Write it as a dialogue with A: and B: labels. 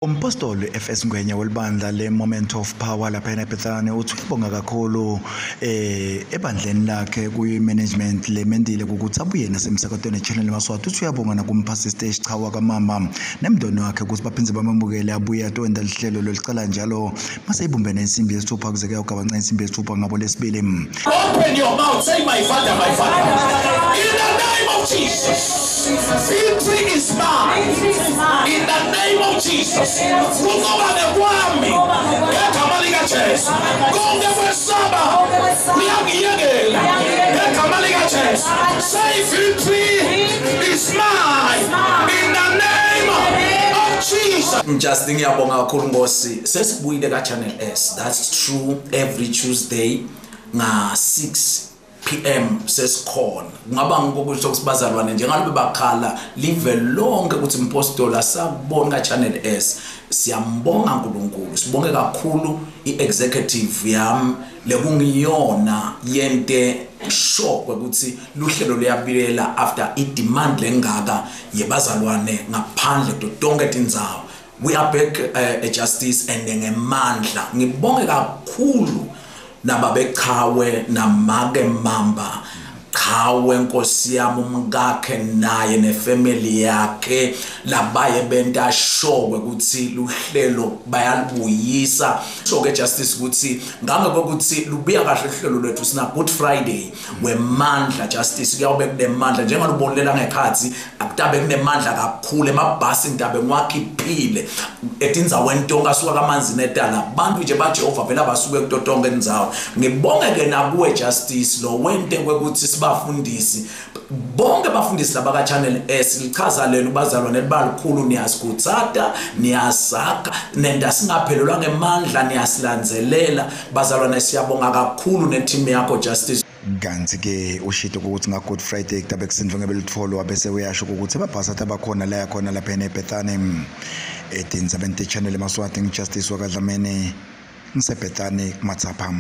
A: Umpostoli FS Ngwenya welibandla le-Moment of Power lapha eBethany uthi uyabonga kakhulu ebandleni lakhe kuyi-management lemendile ukuthi abuye nasemsakatweni channel Maswati. Uthi uyabonga nakumphathi Chawa kamama nemndeni wakhe ukuthi baphindze bamamukele abuye atowenda lihlelo lolicala njalo mase ibumbene insimbi yesithupha kuze kuyawugabanca insimbi yesithupha ngabo lesibili.
B: Open your mouth, say, "My Father, my Father." In the name of Jesus, victory is mine. In the name of Jesus, kunqoba ngekwami ngegama likaJesu. Konke kwesaba kuyangiyekela ngegama likaJesu. Say, "Victory is mine in the name of Jesus."
C: Just ngiyabonga kakhulu Nkosi, sesibuyile ka Channel S. That's true, every Tuesday nga 6 p.m. sesikhona. Kungaba ngokusho kusibazalwane njengalobe bakhala live lonke ukuthi impostoli asakubona ka Channel S. Siyambonga uNkulunkulu, sibonge kakhulu iexecutive yami lekungiyona yente sure ukuthi luhlelo luyabuyela after i-demand lengaka yebazalwane ngaphandle kuto tonke tindzawo. We are back, Justice, and ngemandla. Ngibonge kakhulu nababechawe namake mamba chawe nkosi yami, umkakhe naye nefamily yakhe labaye benta sure ukuthi luhlelo bayalibuyisa. So ke Justice, ukuthi ngange kokuthi lubuya kahle uhlelo lwethu, sina Good Friday wemandla. Justice, kuyawube kunemandla njengalubonela ngekhathi akutabe kunemandla kakhulu. Emabhasi ngidabe ngiwakhiphile etindzaweni tonke asuka kamanzi netala abantu nje baJehova vele abasuke kuto tonke indzawo. Ngibonge ke nakuwe Justice lo wente kwekuthi sibafundisi bonke bafundisi laba ka Channel S lichaza lenu bazalwane libalikhulu, niyasikhuthata, niyasakha, nenda singaphelelwa ngemandla, niyasilandzelela bazalwane. Siyabonga kakhulu neteam yakho, Justice.
A: Kanti-ke ushito ukuthi nga-Good Friday kutabe kusindvwe ngebelitfolo, bese uyasho ukuthi ababhasi abakhona la yakhona lapha eBethany. Etindzabeni te-Channel Maswati, ngiJustice wakaDlamini, ngiseBethany kuMatsapha.